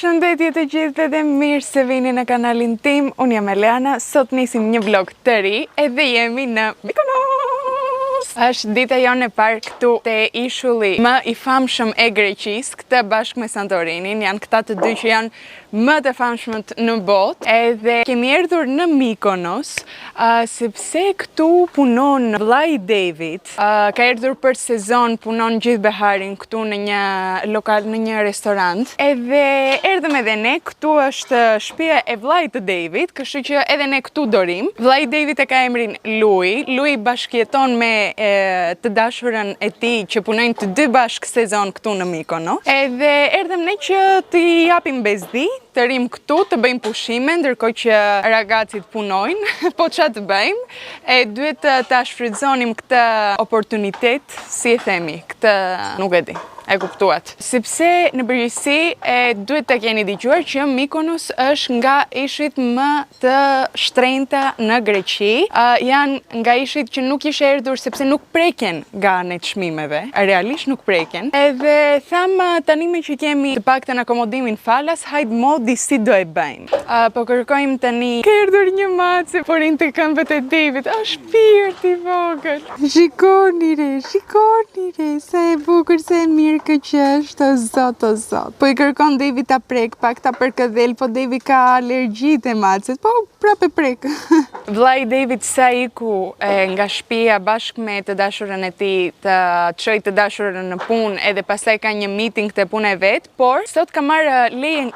Përshëndetje të gjithëve dhe mirë se vini në kanalin tim. Unë jam Eleana. Sot nisim një vlog të ri edhe jemi në Mykonos. Është dita jonë e parë këtu te ishulli më i famshëm e Greqisë, këtë bashkë me Santorinin, janë këta të dy që janë më të famshmët në botë. Edhe kemi erdhur në Mykonos, sepse këtu punon vëllai i David. Ka erdhur për sezon, punon gjithë beharin këtu në një lokal, në një restorant. Edhe erdhëm edhe ne, këtu është shtëpia e vëllait të David, kështu që edhe ne këtu do rrim. Vëllai i David e ka emrin Lui. Lui bashkëjeton me e, të dashurën e tij që punojnë të dy bashkë sezon këtu në Mykonos. Edhe erdhëm ne që t'i japim bezdi, të rrim këtu, të bëjmë pushime, ndërkohë që ragacit punojnë, po ça të bëjmë, e duhet ta shfrytëzonim këtë oportunitet, si e themi, këtë nuk e di. E kuptuat. Sepse në përgjithësi e duhet ta keni dëgjuar që Mykonos është nga ishujt më të shtrenjta në Greqi. Uh, janë nga ishujt që nuk ishe erdhur sepse nuk preken nga ana e çmimeve. Realisht nuk preken. Edhe thamë tani me që kemi të paktën akomodimin falas, hajt modi si do e bëjmë. Uh, po kërkojmë tani. Ka erdhur një mace, po rrin te këmbët e David. O shpirt i vogël. Shikoni re, shikoni re, sa e bukur, sa e mirë kë që është, o zot, o zot. Po i kërkon David ta prek, pak ta përkëdhel, po David ka alergji te macet, po prap e prek. Vllai i David sa iku e, nga shtëpia bashkë me të dashurën e tij, të çoj të dashurën në punë, edhe pastaj ka një meeting te puna e vet, por sot ka marrë lejen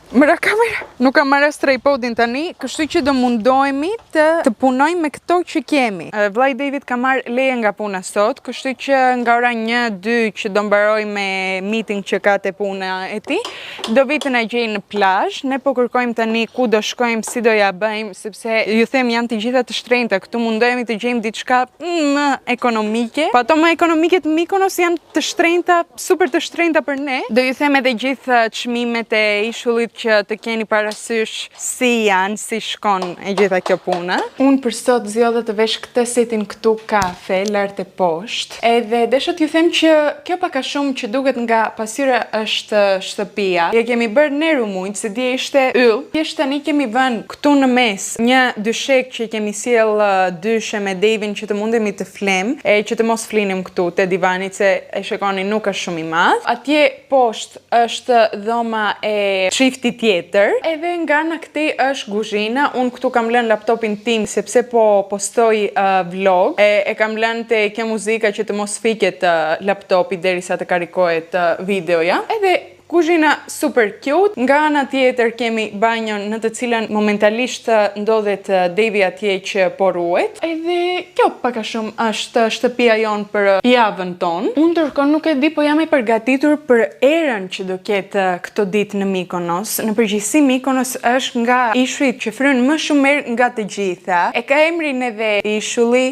Më ra kamera. Nuk kam marrë as tripodin tani, kështu që do mundohemi të të punojmë me këto që kemi. Vllai i David ka marrë leje nga puna sot, kështu që nga ora 1, 2 që do mbaroj me meeting që ka te puna e tij, do vi të na gjejë në plazh. Ne po kërkojmë tani ku do shkojmë, si do ja bëjmë, sepse ju them janë të gjitha të shtrenjta. Këtu mundohemi të gjejmë diçka më ekonomike. Po ato më ekonomike të Mykonos janë të shtrenjta, super të shtrenjta për ne. Do ju them edhe gjithë çmimet e ishullit që të keni parasysh si janë, si shkon e gjitha kjo puna. Unë për sot zgjodha të vesh këtë setin këtu kafe, lart e poshtë. Edhe desha t'ju them që kjo pak a shumë që duket nga pasqyra është shtëpia. Ja kemi bërë ne rrëmujët, se dje ishte yll. Thjesht tani kemi vënë këtu në mes një dyshek që kemi sjell dyshe me Davin që të mundemi të flem e që të mos flinim këtu te divani se e shikoni nuk është shumë i madh. Atje poshtë është dhoma e çiftit tjetër. Edhe nga ana këtej është kuzhina. Unë këtu kam lënë laptopin tim sepse po postoj uh, vlog. E, e kam lënë te kjo muzika që të mos fiket uh, laptopi derisa të karikohet uh, videoja. Edhe Kuzhina super cute. Nga ana tjetër kemi banjon në të cilën momentalisht ndodhet Devi atje që po rruhet. Edhe kjo pak a shumë është shtëpia jonë për javën tonë. Unë ndërkohë nuk e di, po jam e përgatitur për erën që do ketë këto ditë në Mykonos. Në përgjithësi Mykonos është nga ishujt që fryn më shumë erë nga të gjitha. E ka emrin edhe ishulli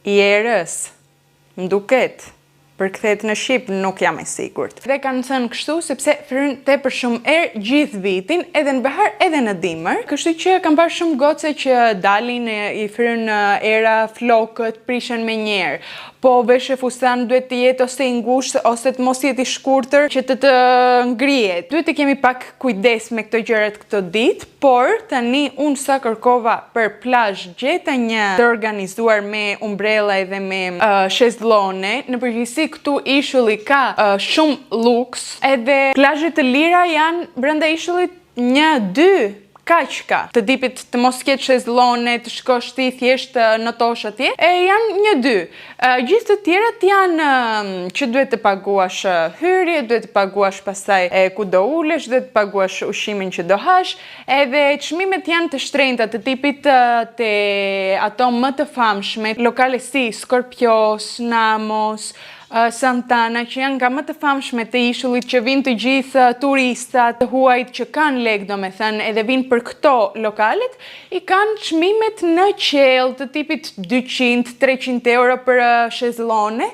i erës. Më duket. Përkthehet në shqip nuk jam e sigurt. Dhe kanë thënë kështu sepse fryn tepër shumë erë gjithë vitin, edhe në behar edhe në dimër. Kështu që kam parë shumë goce që dalin e i fryn era flokët, prishen menjëherë. Po veshe fustan duhet të jetë ose i ngushtë ose të mos jetë i shkurtër që të të ngrihet. Duhet të kemi pak kujdes me këto gjërat këto ditë, por tani unë sa kërkova për plazh gjeta një të organizuar me umbrella edhe me uh, shezlone. Në përgjithësi këtu ishulli ka uh, shumë luks, edhe plazhe të lira janë brenda ishullit një, dy, kaq ka. Të tipit të mos ketë shezlone, të shkosh ti thjesht në tosh atje. E janë një dy. Gjithë të tjerat janë që duhet të paguash hyrje, duhet të paguash pastaj e ku do ulesh, duhet të paguash ushqimin që do hash, edhe çmimet janë të shtrenjta të tipit te ato më të famshme, lokale si Skorpios, Namos, Santana, që janë nga më të famshme të ishullit që vijnë të gjithë turistat, të huajt që kanë lekë domethënë, edhe vijnë për këto lokalet, I kanë çmimet në qiell të tipit 200, 300 euro për shezlone,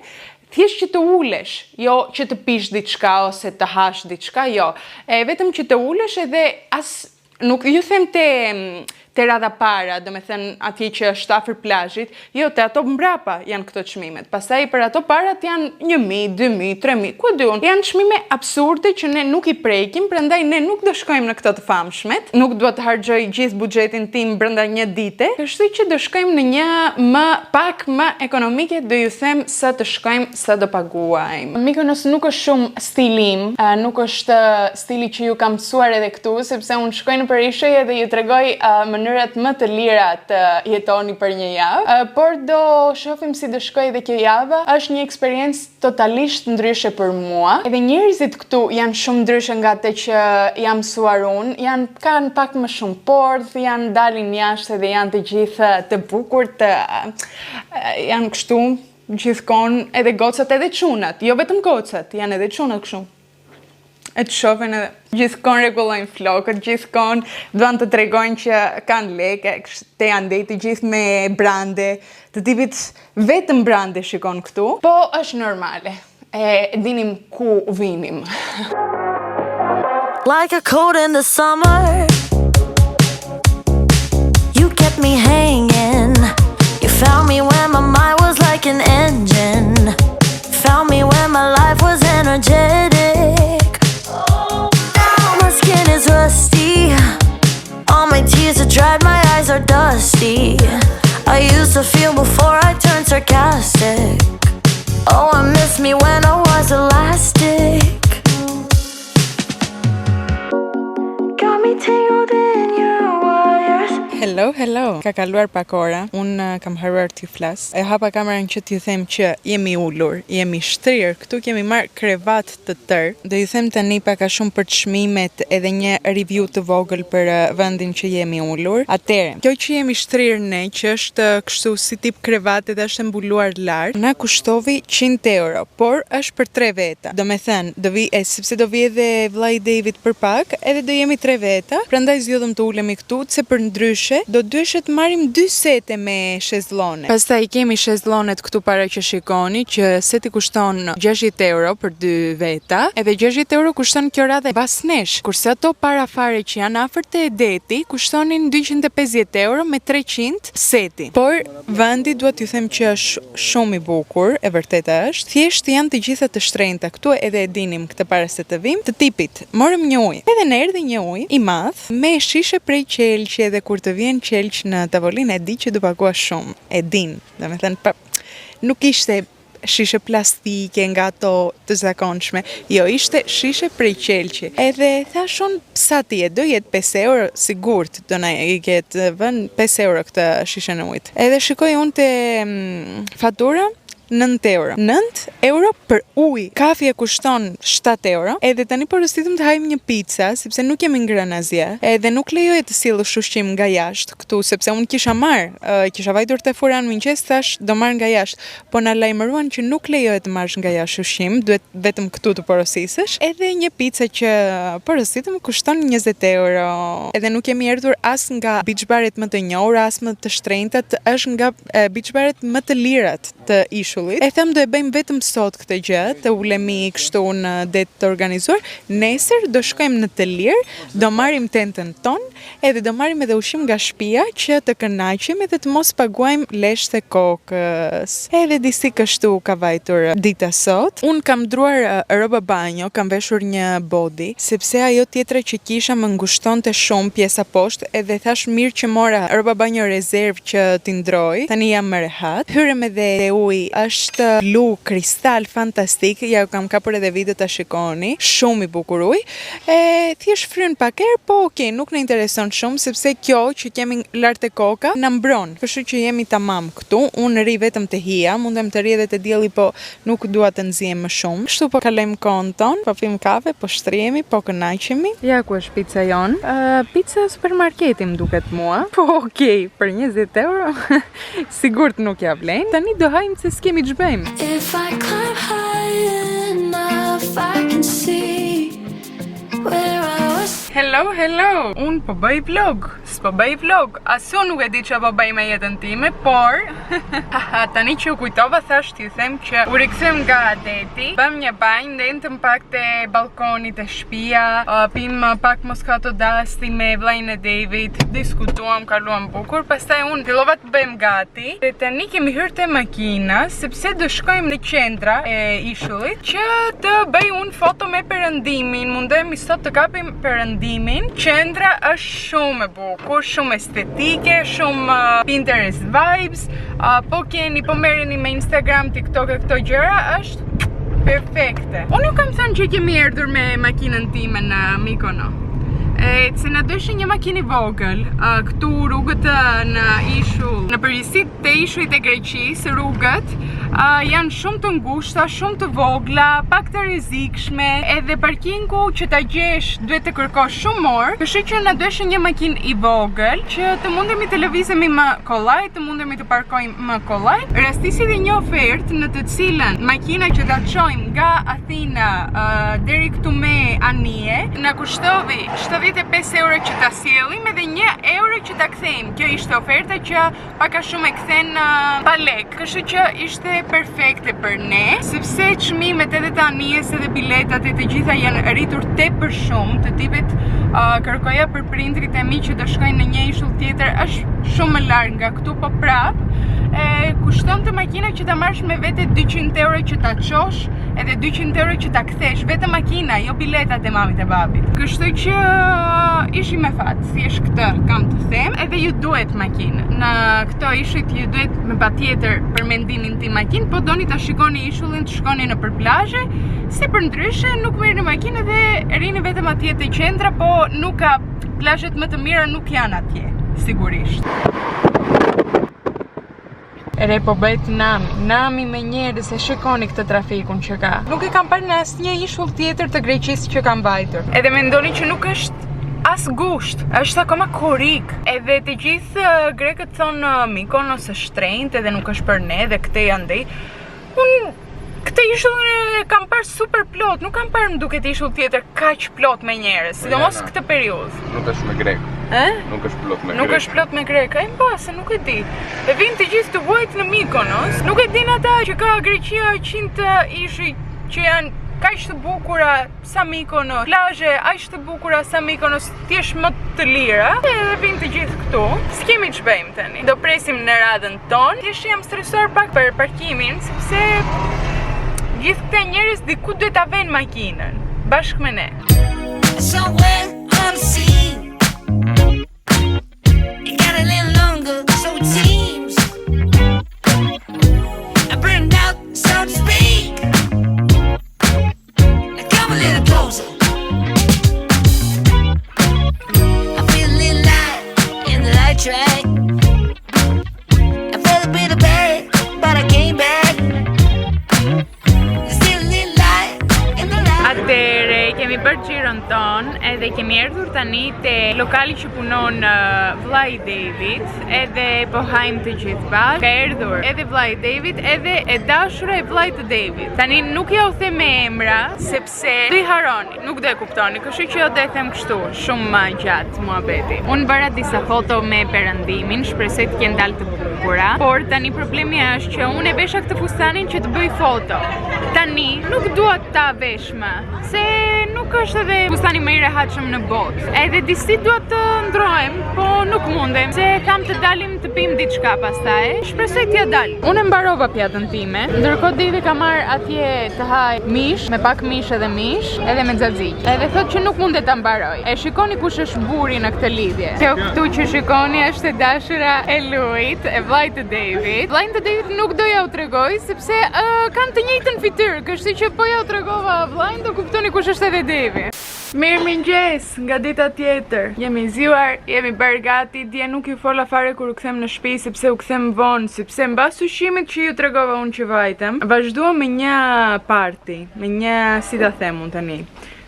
thjesht që të ulesh, jo që të pish diçka ose të hash diçka, jo. E vetëm që të ulesh edhe as nuk ju them te mm, te radha para, domethënë atje që është afër plazhit, jo, te ato mbrapa janë këto çmimet. Pastaj për ato parat janë 1000, 2000, 3000, ku di unë. Janë çmime absurde që ne nuk i prekim, prandaj ne nuk do shkojmë në këto të famshmet. Nuk dua të harxhoj gjithë buxhetin tim brenda një dite, kështu që do shkojmë në një më pak më ekonomike, do ju them sa të shkojmë, sa do paguajmë. Mykonos nuk është shumë stili im, nuk është stili që ju kam mësuar edhe këtu, sepse unë shkoj nëpër ishuj edhe ju tregoj mënyrat më të lira të jetoni për një javë, por do shohim si do shkojë edhe kjo javë. Është një eksperiencë totalisht ndryshe për mua. Edhe njerëzit këtu janë shumë ndryshe nga atë që jam mësuar unë, janë kanë pak më shumë pordh, janë dalin jashtë edhe janë të gjithë të bukur, të janë kështu gjithkohën edhe gocat edhe çunat, jo vetëm gocat, janë edhe çunat kështu. E të shohin edhe gjithkohën rregullojnë flokët, gjithkohën duan të tregojnë që kanë lekë, te andej të gjithë me brande, të tipit vetëm brande shikon këtu. Po është normale, e dinim ku vinim. Like a cold in the summer. You kept me hanging. You found me when my mind was like an engine. Found me when my life was energetic. Now my skin is rusty. All my tears are dried, my eyes are dusty. I used to feel before I turned sarcastic. Oh, I miss me when I was elastic. Got me tangled in your wires. Hello, hello. Ka kaluar pak ora. Unë kam harruar t'ju flas. E hapa kamerën që t'ju them që jemi ulur, jemi shtrirë. Këtu kemi marrë krevat të tërë. Do ju them tani pak a shumë për çmimet edhe një review të vogël për vendin që jemi ulur. Atëherë, kjo që jemi shtrirë ne, që është kështu si tip krevat edhe është e mbuluar lart, na kushtovi 100 euro, por është për 3 veta. Do me thënë, do vi, e, sepse do vi edhe vllai David për pak, edhe do jemi 3 veta, prandaj zgjodhëm të ulemi këtu, se për ndryshe do duheshe të marrim dy sete me shezllone. Pastaj kemi shezllonet këtu para që shikoni, që seti kushton 60 euro për dy veta, edhe 60 euro kushton kjo radhë mbas nesh, kurse ato para fare që janë afër te deti kushtonin 250 euro me 300 seti. Por vendi dua t'ju them që është shumë i bukur, e vërteta është. Thjesht janë të gjitha të shtrenjta këtu edhe e dinim këtë para se të vim, të tipit. Morëm një ujë. Edhe na erdhi një ujë i madh me shishe prej qelqi edhe kur të vjen qelq në tavolinë e di që do paguash shumë. E din. Domethënë pa nuk ishte shishe plastike nga ato të zakonshme. Jo, ishte shishe prej qelqi. Edhe thash unë, sa të jetë, do jetë 5 euro, sigurt do na i ketë vënë 5 euro këtë shishen e ujit. Edhe shikoj unë te fatura 9 euro. 9 euro për ujë. Kafja kushton 7 euro. Edhe tani porositëm të hajmë një pizza, sepse nuk kemi ngrënë asgjë. Edhe nuk lejohet të sjellësh ushqim nga jashtë këtu, sepse unë kisha marr, kisha vajtur te fura në mëngjes, thash do marr nga jashtë. Po na lajmëruan që nuk lejohet të marrësh nga jashtë ushqim, duhet vetëm këtu të porosisësh. Edhe një pizza që porositëm kushton 20 euro. Edhe nuk kemi erdhur as nga beach baret më të njohura, as më të shtrenjtat, është nga beach baret më të lirat të ishullit. E them do e bëjmë vetëm sot këtë gjë, të ulemi kështu në det të organizuar. Nesër do shkojmë në të lirë, do marrim tentën tonë, edhe do marrim edhe ushqim nga shtëpia që të kënaqemi dhe të mos paguajmë lesh të kokës. Edhe disi kështu ka vajtur dita sot. Unë kam ndruar rroba banjo, kam veshur një body, sepse ajo tjetra që kisha më ngushtonte shumë pjesa poshtë, edhe thash mirë që mora rroba banjo rezervë që t'i ndroj. Tani jam më rehat. Hyrëm edhe te uji, është blu kristal fantastik, ja u kam kapur edhe video ta shikoni. Shumë i bukur uji. E thjesht fryn pak erë, po okay, nuk na intereson shumë sepse kjo që kemi lart e koka na mbron. Kështu që jemi tamam këtu. Unë rri vetëm te hija, mundem të rri edhe te dielli, po nuk dua të nxihem më shumë. Kështu po kalojmë kohën tonë, po pim kafe, po shtrihemi, po kënaqemi. Ja ku është pica jonë. Uh, pica supermarketi më duket mua. Po okay, për 20 euro sigurt nuk ja vlen. Tani do hajmë se s'kemi ç'bëjmë. If I climb high enough, I can see where I was. Hello, hello. Unë po bëj vlog. s'po bëj vlog, as unë nuk e di ça po bëj me jetën time, por tani që u kujtova thash t'ju them që u rikthyem nga deti, bëmë një banjë, ndejtëm pak te ballkoni te shtëpia, pimë pak Moscato d'Asti me vllain e David, diskutuam, kaluam bukur, pastaj unë fillova të bëhem gati dhe tani kemi hyrë te makina sepse do shkojmë në qendra e ishullit që të bëj unë foto me perëndimin, mundohemi sot të kapim perëndimin. Qendra është shumë e bukur, shumë estetike, shumë uh, Pinterest vibes. Uh, po keni, po merreni me Instagram, TikTok e këto gjëra, është perfekte. Unë ju kam thënë që kemi erdhur me makinën time në Mykono. E, se na duhej një makinë i vogël, uh, këtu rrugët në ishull, në përgjithësi te ishujt e Greqisë, rrugët uh, janë shumë të ngushta, shumë të vogla, pak të rrezikshme, edhe parkingu që ta gjesh duhet të kërkosh shumë orë, kështu që na duhej një makinë i vogël që të mundemi të lëvizemi më kollaj, të mundemi të parkojmë më kollaj. Rastisi dhe një ofertë në të cilën makina që ta çojmë nga Athina uh, deri këtu me anije, na kushtovi 75 euro që ta sjellim edhe 1 euro që ta kthejmë. Kjo ishte oferta që pak a shumë e kthen uh, pa lek, kështu që ishte perfekte për ne, sepse çmimet edhe të anijes edhe biletat e të gjitha janë rritur tepër shumë, të tipit uh, kërkoja për prindrit e mi që do shkojnë në një ishull tjetër, është shumë më larg nga këtu, po prap, e kushtonte makina që ta marrësh me vete 200 euro që ta çosh, edhe 200 euro që ta kthesh, vetëm makina, jo biletat e mamit e babit. Kështu që ishim me fat, thjesht këtë kam të them, edhe ju duhet makinë. Në këto ishujt ju duhet me patjetër për mendimin tim makinë, po doni ta shikoni ishullin, të shkoni nëpër plazhe, se përndryshe nuk merrni makinë dhe rrini vetëm atje te qendra, po nuk ka plazhet më të mira nuk janë atje, sigurisht. Re po bëhet nami, nami me njerëz e shikoni këtë trafikun që ka. Nuk e kam parë në asnjë ishull tjetër të Greqisë që kam vajtur. Edhe mendoni që nuk është as gusht, është akoma korrik. Edhe të gjithë grekët thonë Mykonos është shtrenjtë edhe nuk është për ne dhe këtej andej. Unë këtë ishull e kam parë super plot, nuk kam parë më duket ishull tjetër kaq plot me njerëz, po, sidomos këtë periudhë. Nuk është me grek. Ë? Nuk është plot me grek. Nuk është plot me grek, ai mbase nuk e di. E vijnë të gjithë të huajt në Mykonos. Nuk e din ata që ka Greqia 100 ishuj që janë kaq të bukura sa Mykonos, plazhe aq të bukura sa Mykonos, thjesht më të lira. Edhe vijnë të gjithë këtu. S'kemi ç'bëjmë tani. Do presim në radhën tonë. Thjesht jam stresuar pak për parkimin, sepse gjithë këta njerëz diku duhet ta vënë makinën bashkë me ne. Somewhere unseen. It got a little longer, so it seems. I burned out, so to speak. Now come a little closer. I feel a little light in the light track. I felt a bit of bad, but I came back. There's still a little light in the light. Atëre, kemi bërë xhiron ton edhe kemi erdhur tani te lokali që punon uh, vllai i David, edhe po hajmë të gjithë bashkë. Ka erdhur edhe vllai i David, edhe e dashura e vllait të David. Tani nuk ja u them me emra, sepse do i harroni, nuk do e kuptoni, kështu që do e them kështu, shumë më gjatë muhabeti. Unë bëra disa foto me perëndimin, shpresoj të kenë dalë të bukura, por tani problemi është që unë e vesha këtë fustanin që të bëj foto. Tani nuk dua ta vesh më, se nuk është edhe fustani më i rehatshëm në botë. Edhe disi dua të ndrohem, po nuk mundem, se tham të dalim të pim diçka pastaj. Shpresoj t'ja dal. Unë e mbarova pjatën time, ndërkohë Devi ka marrë atje të haj mish, me pak mish edhe mish, edhe me xaxhiq. Edhe thotë që nuk mundet ta mbaroj. E shikoni kush është burri në këtë lidhje. Kjo këtu që shikoni është e dashura e Luit, e vllait të David. Vllajin të David nuk do ja u tregoj sepse uh, kanë të njëjtën fytyrë, kështu që po ja u tregova vllajin do kuptoni kush është edhe Devi. Mirëmëngjes nga dita tjetër. Jemi zgjuar, jemi bërë gati. Dje nuk ju fola fare kur u kthem në shtëpi sepse u kthem vonë, sepse mbas ushqimit që ju tregova unë që vajtëm, vazhduam me një party, me një si ta them unë tani.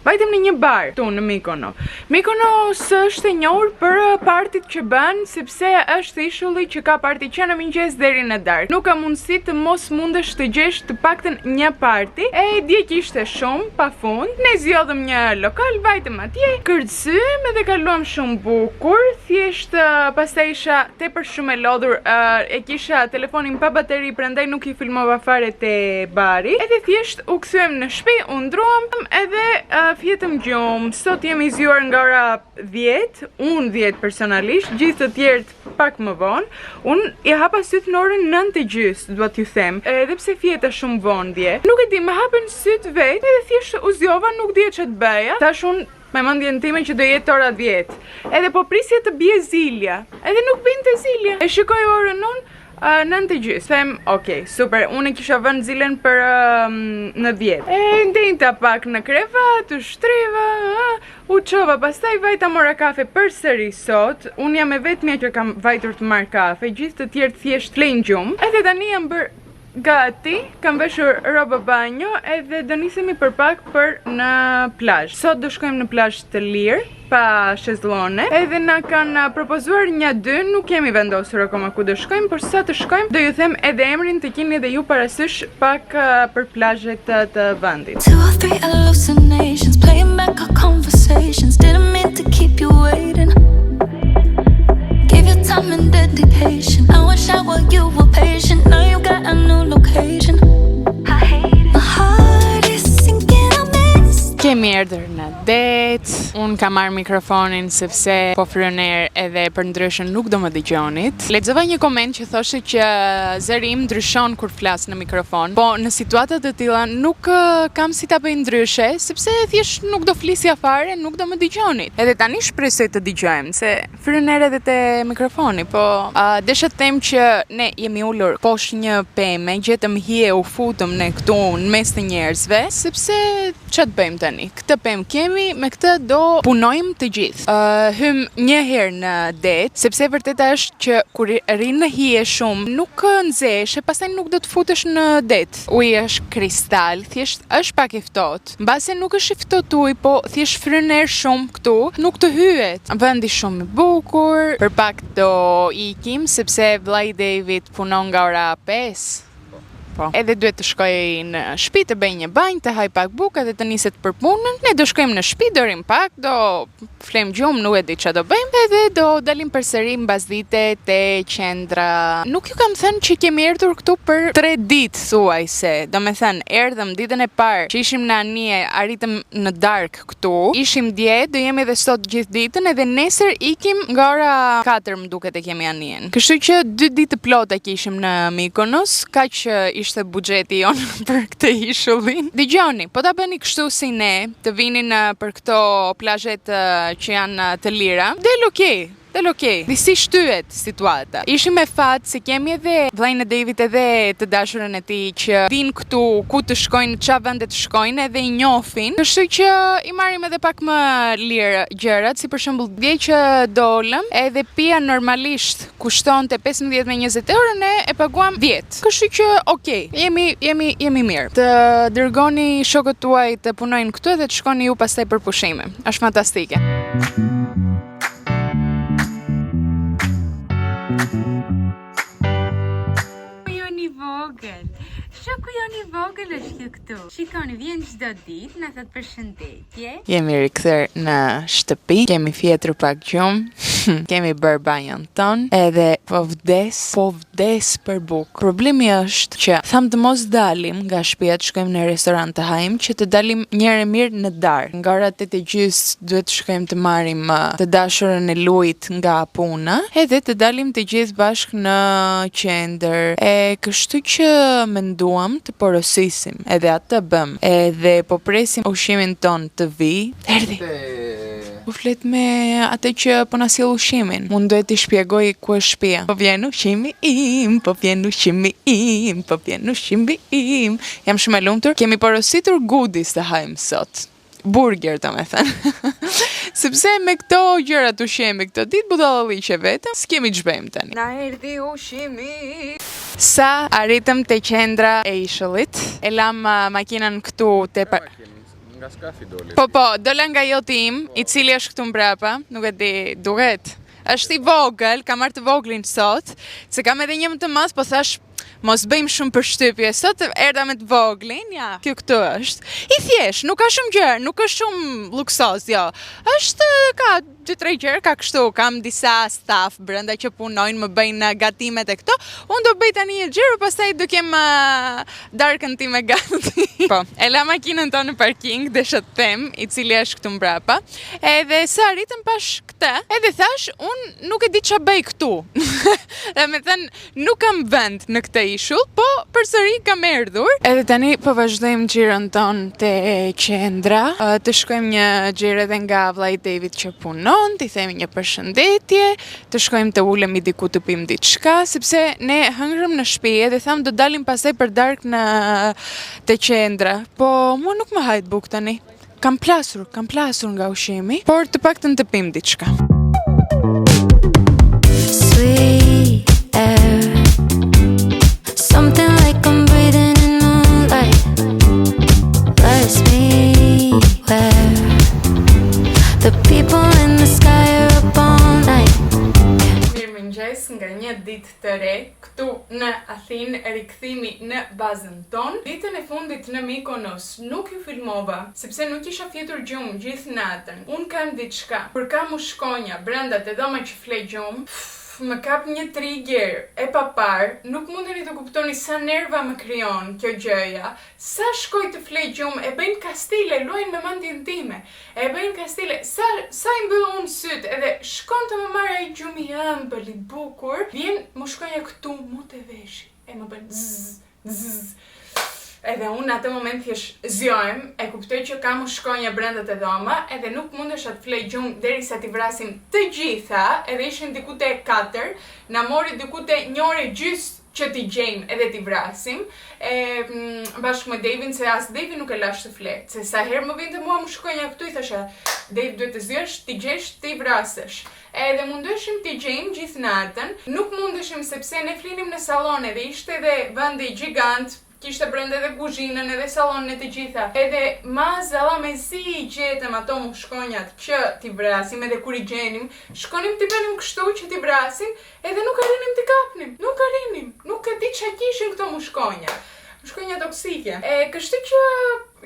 Vajtëm në një bar këtu në Mikono. Mikonos është e njohur për partit që bën, sepse është ishulli që ka parti që në mëngjes deri në darkë. Nuk ka mundësi të mos mundesh të gjesh të paktën një parti. E dje kishte shumë pa fund. Ne zgjodhëm një lokal, vajtëm atje, kërcyem edhe kaluam shumë bukur. Thjesht pastaj isha tepër shumë e lodhur, e kisha telefonin pa bateri, prandaj nuk i filmova fare te bari. Edhe thjesht U kthyem në shtëpi, u ndruam edhe uh, fjetëm gjumë. Sot jemi zgjuar nga ora 10, unë 10 personalisht, gjithë të tjerët pak më vonë. Unë i hapa sytë në orën 9 e gjysë, dua t'ju them. Edhe pse fjeta shumë vonë dje. Nuk e di, më hapen sytë vetë, edhe thjesht u zgjova, nuk dija ç'të bëja. Thashë unë me mendjen time që do jetë ora 10. Edhe po prisja të bie zilja. Edhe nuk binte zilja. E shikoj orën unë, uh, 9 e gjysë. Them, ok, super, unë e kisha vënë zilen për uh, në 10. E ndenjta pak në krevat, u shtriva, uh, u çova, pastaj vajta mora kafe përsëri sot. Unë jam e vetmja që kam vajtur të marr kafe, gjithë të tjerët thjesht flejnë gjumë. Edhe tani jam bërë Gati, kam veshur rroba banjo edhe do nisemi për pak për në plazh. Sot do shkojmë në plazh të lirë, pa shezlone. Edhe na kanë propozuar një dy, nuk kemi vendosur akoma ku do shkojmë, por sa të shkojmë do ju them edhe emrin të keni edhe ju parasysh pak për plazhet të, të vendit. Two or three hallucinations playing back our conversations didn't mean to keep you waiting Give you time and dedication I wish I were you were patient Now you got a new location My heart is sinking I miss Kemi erdhur në det. Unë kam marrë mikrofonin sepse po fryn erë edhe përndryshe nuk do më dëgjonit. Lexova një koment që thoshte që zëri im ndryshon kur flas në mikrofon. Po në situata të tilla nuk kam si ta bëj ndryshe, sepse thjesht nuk do flisja fare, nuk do më dëgjonit. Edhe tani shpresoj të dëgjohem, se fryn erë edhe te mikrofoni, po uh, desha të them që ne jemi ulur poshtë një peme, gjetëm hije, u futëm ne këtu në mes të njerëzve, sepse ça të bëjmë tani? Këtë pemë kemi, me këtë do punojmë të gjithë. Uh, hymë një herë në det, sepse e vërteta është që kur rri në hije shumë, nuk nxehesh e pastaj nuk do të futesh në det. Uji është kristal, thjesht është pak i ftohtë. Mbase nuk është i ftohtë uji, po thjesht fryn erë shumë këtu, nuk të hyhet. Vendi shumë i bukur, për pak do ikim sepse vëllai i David punon nga ora 5. Po. Edhe duhet të shkojë në shtëpi të bëjë një banjë, të hajë pak bukë edhe të niset për punën. Ne do shkojmë në shtëpi, do rrim pak, do Flejmë gjumë, nuk e di ça do bëjmë edhe do dalim përsëri mbasdite te qendra. Nuk ju kam thënë që kemi erdhur këtu për 3 ditë thuajse. Domethënë, erdhëm ditën e parë që ishim në anije, arritëm në darkë këtu. Ishim dje, do jemi edhe sot gjithë ditën edhe nesër ikim nga ora 4 më duket e kemi anijen. Kështu që 2 ditë të plota kishim në Mykonos, kaq ishte buxheti jonë për këtë ishullin. Dëgjoni, po ta bëni kështu si ne, të vini nëpër këto plazhet që janë të lira. Del okej, del okej. Disi shtyhet situata. Ishim me fat se kemi edhe vëllain e David edhe të dashurën e tij që dinë këtu ku të shkojnë, ça vende të shkojnë edhe i njohin. Kështu që i marrim edhe pak më lirë gjërat, si për shembull dje që dolëm, edhe pija normalisht kushtonte 15 me 20 euro, ne e paguam 10. Kështu që ok, jemi jemi jemi mirë. Të dërgoni shokët tuaj të punojnë këtu edhe të shkoni ju pastaj për pushime. Është fantastike. Joni vogël. Shoku jonë i vogël është kjo këtu. Shikoni, vjen çdo ditë, na thotë përshëndetje. Jemi rikthyer në shtëpi, kemi fjetur pak gjumë, kemi bërë banjon tonë, edhe po vdes, po vdes për bukë. Problemi është që thamë të mos dalim nga shtëpia të shkojmë në restorant të hajmë, që të dalim një herë e mirë në darkë. Nga ora 8 e gjysmë duhet të shkojmë të marrim të dashurën e Luit nga puna, edhe të dalim të gjithë bashkë në qendër. E kështu që menduam të porosisim, edhe atë bëmë. Edhe po presim ushqimin tonë të vijë. Erdhi. Po flet me atë që po na sjell ushqimin. Unë duhet t'i shpjegoj ku është shtëpia. Po vjen ushqimi im, po vjen ushqimi im, po vjen ushqimi im. Jam shumë e lumtur. Kemi porositur goodies të hajmë sot. Burger, domethënë. Sepse me këto gjëra të ushqehemi këto ditë budallalliqe vetëm, s'kemi ç'bëjmë tani. Na erdhi ushqimi. Sa arritëm te qendra e ishullit, e lamë makinën këtu te pa... Nga skafi doli. Po po, dola nga joti im, i cili është këtu mbrapa, nuk e di, duket. Është i vogël, kam marrë të voglin sot, se kam edhe një më të madh, po thash mos bëjmë shumë përshtypje. Sot erdha me të voglin, ja, kjo këtu është. I thjesht, nuk ka shumë gjëra, nuk është shumë luksoz, jo. Është ka 2-3 gjëra, ka kështu, kam disa staff brenda që punojnë, më bëjnë gatimet e këto. Unë do bëj tani një xhiro, pastaj do kem uh, darkën time gati. Po, e la makinën tonë në parking, desha të them, i cili është këtu mbrapa. Edhe sa arritëm pash këtë, edhe thash, unë nuk e di ça bëj këtu. Dhe me thënë, nuk kam vend në këtë ishull, po përsëri kam erdhur. Edhe tani po vazhdojmë xhiron tonë te qendra, të shkojmë një xhiro edhe nga vllai i David që punon, t'i themi një përshëndetje, të shkojmë të ulemi diku të pimë diçka, sepse ne hëngrëm në shtëpi edhe thamë do dalim pastaj për darkë në te qendra. Po mua nuk më hahet bukë tani. Kam plasur, kam plasur nga ushqimi, por të paktën të pimë diçka. Sweet air, something like I'm breathing in moonlight. Lights me where the people in the sky are up all night. Mirëmëngjes nga një ditë të re këtu në Athinë, rikthimi në bazën tonë. Ditën e fundit në Mykonos nuk ju filmova, sepse nuk isha fjetur gjumë gjithë natën. Unë kam diçka, kur kam mushkonja brenda te dhoma që fle gjumë, më kap një trigger e papar, nuk mundeni të kuptoni sa nerva më krijon kjo gjëja. Sa shkoj të fle gjumë, e bëjnë kastile, luajnë me mendjen time. E bëjnë kastile, sa sa i mbyll unë syt, edhe shkon të më marrë ai gjumi i ëmbël, i bukur, vjen mushkonja këtu mu te veshi, e më bën zzz, zzz. Edhe unë në atë moment thjesht zgjohem, e kuptoj që ka mushkonja brenda te dhoma, edhe nuk mundesha të flej gjumë derisa t'i vrasim të gjitha, edhe ishin diku te 4, na mori diku te një orë e gjys që t'i gjejmë edhe t'i vrasim, e bashkë me Davin, se as Davin nuk e lash të fle, se sa herë më vinte mua mushkonja këtu i thosha, Dave duhet të zgjohesh, t'i gjesh, t'i vrasësh. Edhe mundoheshim t'i gjejmë gjithë natën, nuk mundeshim sepse ne flinim në sallon edhe ishte edhe vendi gjigant, kishte brenda edhe kuzhinën edhe sallonin e të gjitha. Edhe mazalla mezi i gjetëm ato mushkonjat që t'i vrasim edhe kur i gjenim, shkonim t'i bënim kështu që t'i vrasim, edhe nuk arrinim t'i kapnim, nuk arrinim, nuk e di ça kishin këto mushkonja. Mushkonja toksike. E kështu që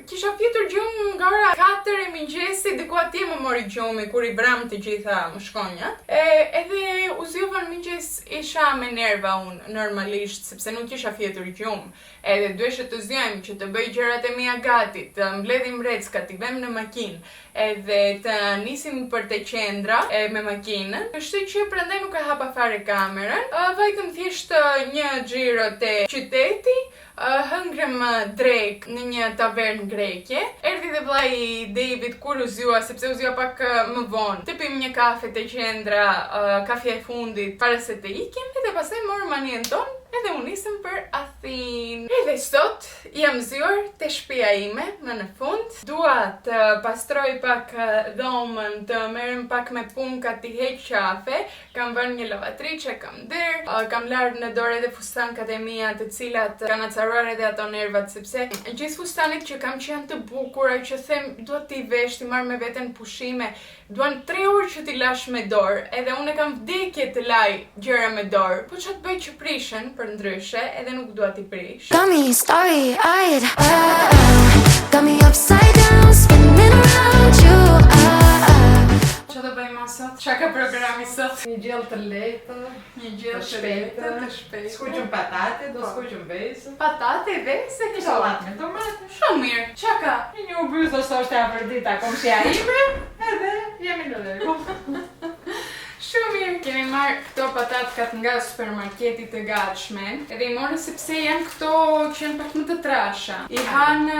kisha fjetur gjumë nga ora 4 e mëngjesit, diku atje më mori gjumi kur i vram të gjitha mushkonjat. E edhe u zgjova në mëngjes, isha me nerva unë normalisht, sepse nuk kisha fjetur gjumë. Edhe duheshe të zgjohem që të bëj gjërat e mia gati, të mbledhim vreckat, t'i vëm në makinë, edhe të nisim për te qendra e me makinën. Kështu që prandaj nuk e hapa fare kamerën. Vajtëm thjesht një xhiro te qyteti, hëngrëm drek në një tavernë greke. Erdhi dhe vllai i David kur u zgjua, sepse u zgjua pak më vonë. Të pim një kafe te qendra, kafja e fundit para se të ikim, edhe pastaj morëm anijen tonë edhe u nisëm për Athinë. Edhe sot jam zgjuar te shtëpia ime më në fund. Dua të pastroj pak dhomën, të merrem pak me punkat, t'i heq qafe. Kam vënë një lavatriçe, kam nderë, kam larë në dorë edhe fustankat e mia, të cilat kanë acaruar edhe ato nervat, sepse gjithë fustanet që kam që janë të bukura, që them dua t'i vesh, t'i marr me veten pushime, duan 3 orë që t'i lash me dorë, edhe unë e kam vdekje të laj gjëra me dorë, po ça të bëj që prishen për ndryshe, edhe nuk dua t'i prish. Got me starry-eyed, got me upside down, spinning around you. Që do bëjmë sot? Qa ka programi sot? Një gjellë të lehtë, Një gjellë të të lehtë, shpejtë, të shpejtë. Skuqëm patate, do skuqëm vezë. Patate, vezë, këto. Sallatë me domate. Shumë mirë. Qa ka? Një u bythë ose është e Afërdita, komshia ime, edhe jemi në rregull. Shumë mirë. Kemi marrë këto patatkat nga supermarketi të gatshme. Edhe i morën sepse janë këto që janë pak më të trasha. I hanë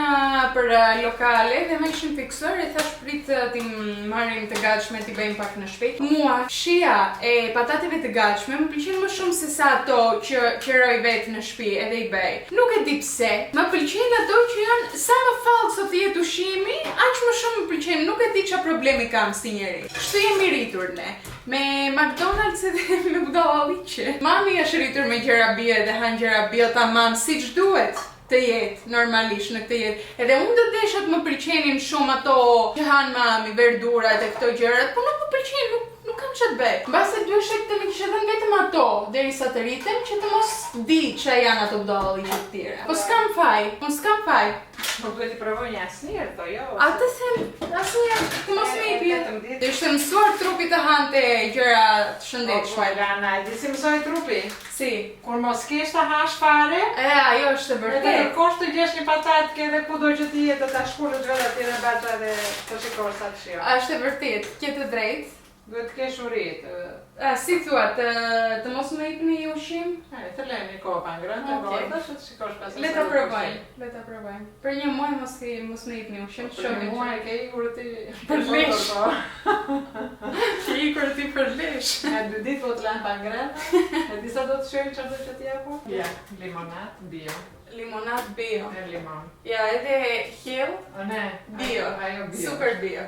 për lokale dhe më ishin fiksuar e thash prit t'i marrim të gatshme t'i bëjmë pak në shtëpi. Mua shija e patateve të gatshme më pëlqen më shumë se sa ato që qëroj vetë në shtëpi edhe i bëj. Nuk e di pse. Më pëlqejnë ato që janë sa më fallco të jetë ushqimi, aq më shumë më pëlqen. Nuk e di çfarë problemi kam si njeri. Kështu jemi rritur ne. Me McDonald's edhe me budallalliqe. Mami është rritur me gjëra bio edhe han gjëra bio tamam siç duhet. të jetë normalisht në këtë jetë. Edhe unë do desha të më pëlqenin shumë ato që han mami, verdurat e këto gjërat, po nuk më pëlqejnë, nuk nuk kam ç'të bëj. Mbase duheshe të më kishe dhënë vetëm ato derisa të rritem që të mos di ç'a janë ato budallallëqe të tjera. Po s'kam faj, unë s'kam faj. Po duhet i provoj një asnjëherë, po jo. Atë them, asnjëherë të mos më i E, bie. vetëm ditë. Do ishte mësuar trupi të hante gjëra të Po, shëndetshme. Elana, e di si mësoi trupi? Si? Kur mos kesh të hash fare, E, ajo është e edhe vërtetë. kërkosh të gjesh një patat ke edhe kudo që ti jetë, ta shkulësh vetë atje në baca dhe të shikosh sa të shijon. Është e vërtetë, ke të drejtë. Duhet të kesh uri, të, A, si thua, të, të mos më jepni ushqim? e, të lëmë një kohë pa ngrënë, të Okej. gordësh e të shikosh pastaj. Le sa ta do të provojmë, le ta provojmë. Për një muaj mos i mos më jepni ushqim, Për një shohim. muaj ke ikur ti Për lesh. Po. Ke ikur ti për lesh. Nga dy ditë po të lanë pa ngrënë, e di sa do të shojmë çfarë do që t'i japu? Ja, limonat bio, Limonat bio. e limon. Ja, edhe hill O ne, bio. ajo bio. Super bio.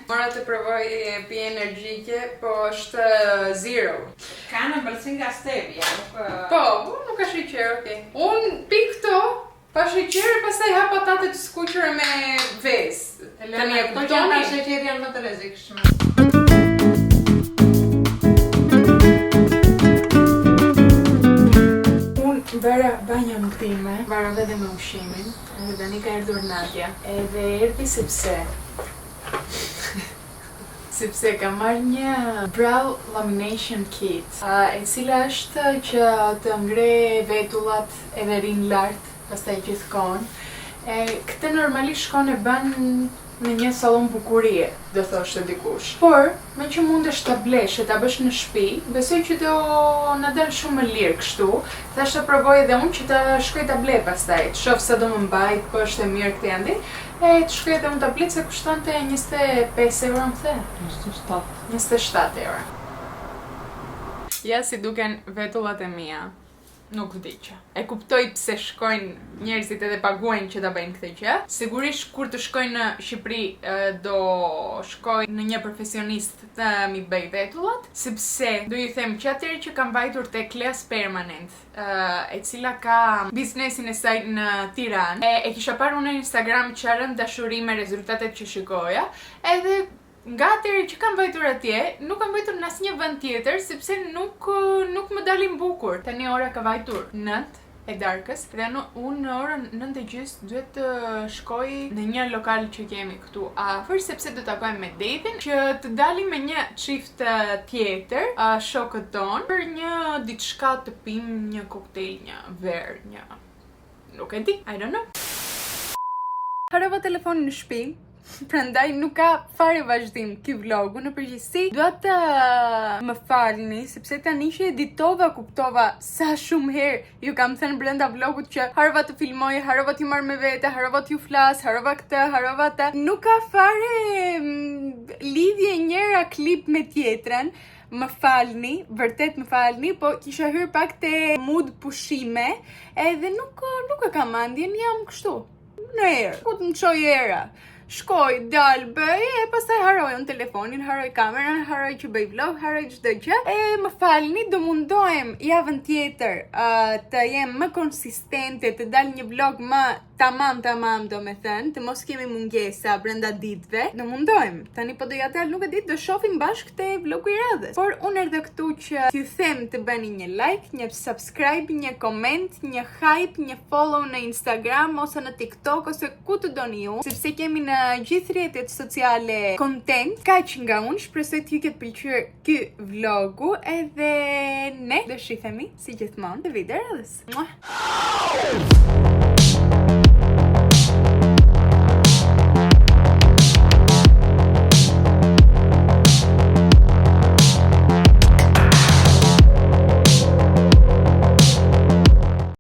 Mora të provoj pije energjike, po është zero. Ka në ëmbëlsi nga stevia, nuk Po, unë nuk ka sheqer, okej. Unë pi këto, pa sheqer, pastaj ha patate të skuqura me vezë. Tani e Këto që janë pa kuptoni? sheqer janë më të rrezikshme. Unë bëra banjon time, mbarova edhe me ushqimin, edhe tani ka erdhur Nadia. Edhe erdhi sepse sepse kam marrë një brow lamination kit, e cila është që të ngre vetullat edhe rinë lart, pastaj gjithkohën. E këtë normalisht shkon e bën në një sallon bukurie, do thoshte dikush. Por, me që mundesh ta blesh e ta bësh në shtëpi, besoj që do na dal shumë më lirë kështu. Thash ta provoj edhe unë që ta shkoj ta blej pastaj, të shoh sa do më mbaj, po është e mirë këtë andi. E të shkoj edhe unë ta blej se kushtonte 25 euro më the. 27. 27 euro. Ja si duken vetullat e mia. Nuk vdiqa. E kuptoj pse shkojnë njerëzit edhe paguajnë që ta bëjnë këtë gjë. Sigurisht kur të shkoj në Shqipëri e, do shkoj në një profesionist të mi bëj vetullat, sepse do ju them që atëherë që kam vajtur te Kleas Permanent, e, e cila ka biznesin e saj në Tiranë, e, e kisha parë unë në Instagram që rënë dashuri me rezultatet që shikoja, edhe Nga atëherë që kam vajtur atje, nuk kam vajtur në asnjë vend tjetër sepse nuk nuk më dalin bukur. Tani ora ka vajtur 9 e darkës dhe në, unë në orën 9 e gjysë duhet të shkoj në një lokal që kemi këtu afër sepse do takojmë me Davin që të dalim me një çift tjetër, shokët tonë, për një diçka të pim, një koktejl, një verë, një nuk e di, I don't know. Harova telefonin në shtëpi, prandaj nuk ka fare vazhdim ky vlogu në përgjithësi. Dua të më falni sepse tani që editova kuptova sa shumë herë ju kam thënë brenda vlogut që harova të filmoj, harova t'ju marr me vete, harova t'ju flas, harova këtë, harova atë. Nuk ka fare lidhje njëra klip me tjetrën. Më falni, vërtet më falni, po kisha hyrë pak te mood pushime, edhe nuk nuk e kam mendjen, jam kështu në erë. Ku të më çoj era? Shkoj, dal, bëj, e pastaj haroj unë telefonin, haroj kamerën, haroj që bëj vlog, haroj çdo gjë. E më falni, do mundohem javën tjetër të jem më konsistente, të dal një vlog më tamam tamam do me thënë, të mos kemi mungesa brenda ditëve. Do mundohem. Tani po do ja dal, nuk e di, do shohim bashkë te vlogu i radhës. Por unë erdha këtu që t'ju them të bëni një like, një subscribe, një comment, një hype, një follow në Instagram ose në TikTok ose ku të doni ju, sepse kemi në gjithë rrjetet sociale content. Kaq nga unë, shpresoj t'ju ketë pëlqyer ky vlogu edhe ne do shihemi si gjithmonë në video e radhës. Mua!